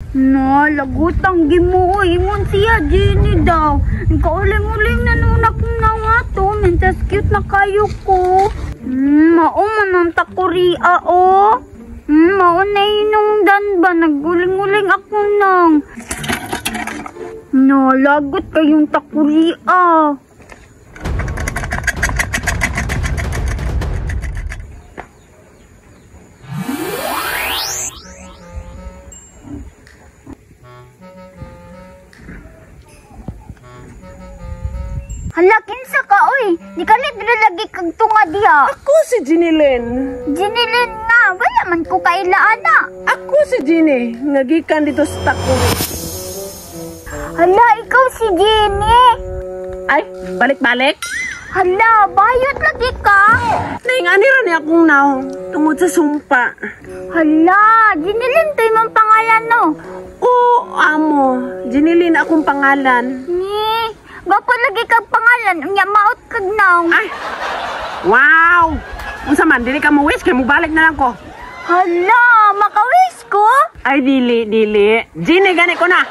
Na, lagutang Ginoo, ingon siya, Jenny daw. Kauling-uling na nuna kong nangato, mentas cute na kayo ko. Mao man ang takuria, oh. Mao na inungdan ba, naguling-uling ako nang. Na, lagot kayong takuria. Hala, kinsa ka, oy. Di ka lagi kag tunga diha. Ako si Jenny Lynn. Jenny Lynn nga, wala man ko kailaan na. Ako si Jenny, nga gikan dito sa Takuri. Hala, ikaw si Jenny. Ay, balik-balik. Hala, bayot lagi ka. Naingani ra ni akong naong tungod sa sumpa. Hala, Jenny Lynn to'y mong pangalan, no? Oo, amo. Jenny Lynn akong pangalan. Ni, gwapo lagi kag pangalan, unya maot kag naong. Ay, wow! Unsa man, dili ka mo wish, kay mubalik na lang ko. Hala, maka-wish ko? Ay, dili, dili. Jenny, gani ko na.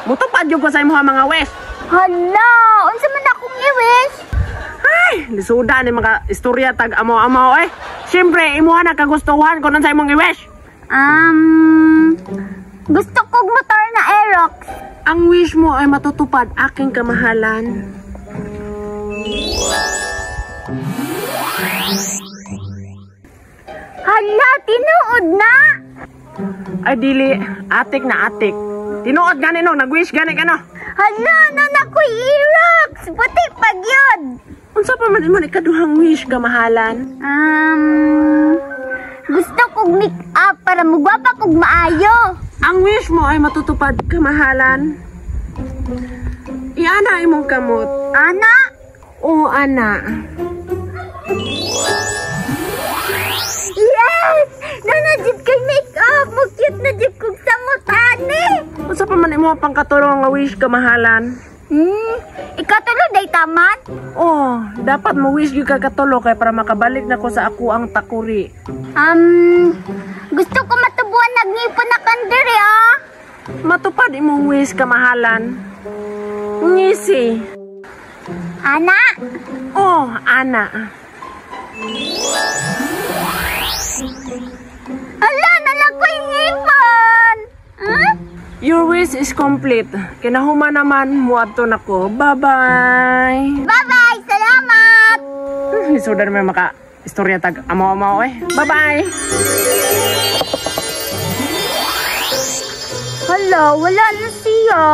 Mutupad yun ko sa imuha mga wish. Hala, unsa man akong i-wish? Ay, lisuda ni mga istorya tag amo-amo eh. Siyempre, imuha na kagustuhan ko nun sa imong i-wish. Gusto kog motor na Aerox. Ang wish mo ay matutupad, aking kamahalan. Hala, tinuod na? Ay, dili. Atik na atik. Tinuod gani no, nag-wish gani ka no. Hala, nana ko'y Aerox. Puti pag yun. Unsa pa man imo ikaduhang wish, kamahalan? Gusto kog make-up para mugwapa kog maayo. Ang wish mo ay matutupad, kamahalan. Iana imong kamot. Ana? Oo, ana. Yes! Nana, jud kay make-up. Mo-cute na jud kog samot, ani. Unsa pa man imo pangkatulong nga wish, kamahalan? Ikatulo day taman? Oh, dapat mo wish gyud ka katulo kay para makabalik na ko sa ako ang takuri. Gusto ko matubuan nagngipon na kandiri, ah. Matupad imong wish, kamahalan. Ngisi. Ana? Oh, ana. Ala, nalakoy ngipon. Huh? Your wish is complete. Kinahuma naman, muadto na ko. Bye-bye. Bye-bye. Salamat. Lisudan may maka istorya tag amo-amo eh. Bye-bye. Hala, wala na siya.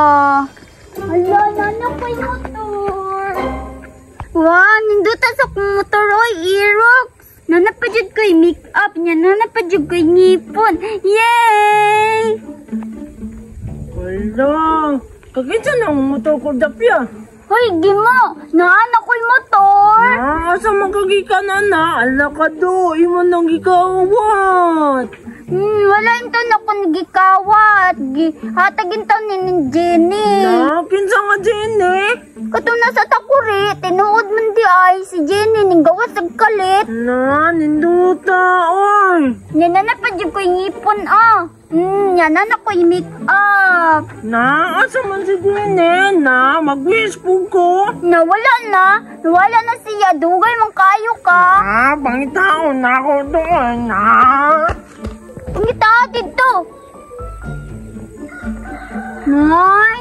Hala, nana ko'y motor. Wow, ninduta sa akong motor, oy, Aerox. Nana pa jud ko'y make-up niya, nana pa jud ko'y ngipon. Yay! Hala, kakinsa na ang motor ko dapya? Hoy, Gimo, naan ako'y motor. Ah, asa magkagikan na na? Ala ka do, imo nang gikawat. Wala yung taon ako nagikawat. Hatagin taon ni Jenny. Na, kinsa nga Jenny? Katong nasa takuri, tinuod man di ay si Jenny, ning gawas ang kalit. Na, ninduta, oy. Yan na pa dyan ko'y ngipon, ah. Yan na ko'y make-up. Na, asa man si Jenny? Na, mag-wish po ko. Na, wala na. Wala na siya. Dugay man kayo ka. Ah, pangitaon na ako doon, na. Pangita dito. Nay,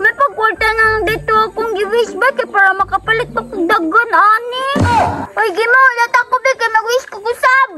may pagkwarta na lang dito akong i-wish ba kay para makapalit pa kong dagan, ani. Oy, Gimo, lata ko ba kay mag-wish ko kusab.